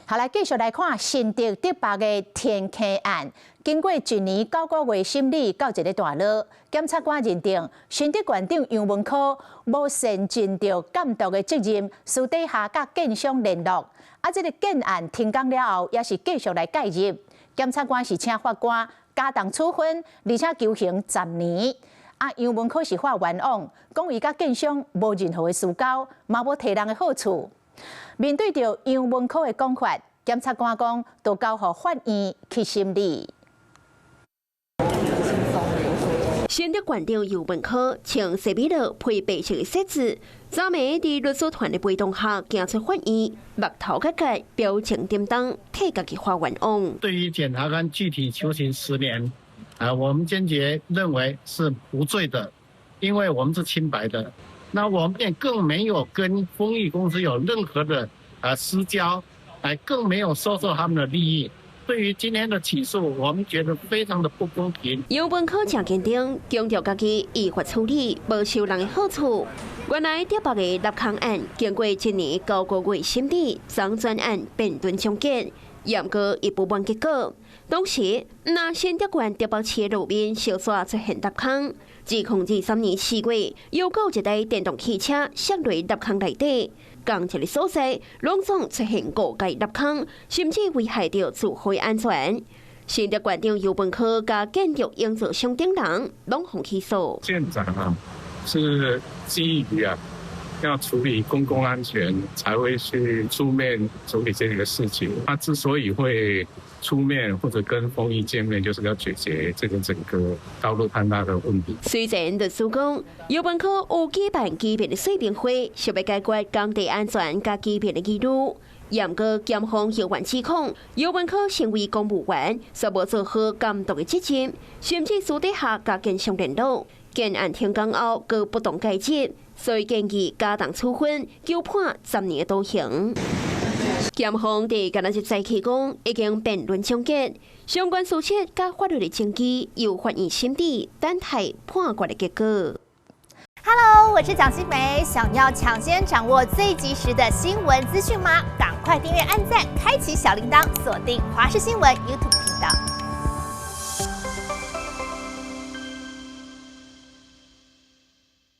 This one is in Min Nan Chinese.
好，來繼續來看新竹竹北的天坑案。經過1年9個月審理，到一个段落，檢察官認定新竹縣長楊文科無善盡著監督的責任，私底下佮建商聯絡。啊，這个建案停工了後，也是繼續來介入。檢察官是請法官加重處分，而且求刑10年。啊，楊文科是發冤枉，講伊佮建商無任何的私交，嘛無提人的好處。面對著楊文科的講法，檢察官講，著交予法院去審理。新竹縣長游文科穿西米露披白色的靴子，昨暝佇律師團的陪同下行出法院，目頭結結，表情沉重，替家己發冤枉。對於檢察官具體求刑10年，啊，我們堅決認為是無罪的，因為我們是清白的。那我們也更沒有跟豐裕公司有任何的私交，更沒有收受他們的利益。對於今天的起訴，我們覺得非常的不公平。楊文科誠堅定，強調家己依法處理，無收人的好處。原來竹北的立空案，經過1年9個月審理，昨全案辯論終結，毋過伊不滿結果。當時，若新竹縣竹北市路面小雪出現塌空，2023年4月，又閣有一台電動汽車摔落塌空內底，仝一个所在，攏總出現五個塌空，甚至危害著住戶安全。新竹縣長游文科佮建築營造商等人攏予起訴。縣長啊，是基於啊，要處理公共安全，才會去出面處理這個事情。他之所以會出面或者跟豐裕見面，就是要解決這個整個道路坍塌的問題。雖然律師講，游文科有舉辦基民的說明會，是欲解決工地安全佮基民的疑慮。毋過檢方猶原指控，游文科身為公務員，卻無做好監督的責任，甚至私底下佮建商聯絡。建案停工後，閣不當介入，所以建議加重處分，求判10年的徒刑。檢方佇今仔日早起講，已經辯論終結，相關事實佮法律的證據由法院審理，等待判決的結果。 Hello，我是蔣新梅，想要搶先掌握最及時的新聞資訊嗎？趕快訂閱、按讚、開啟小鈴鐺，鎖定華視新聞 YouTube 頻道。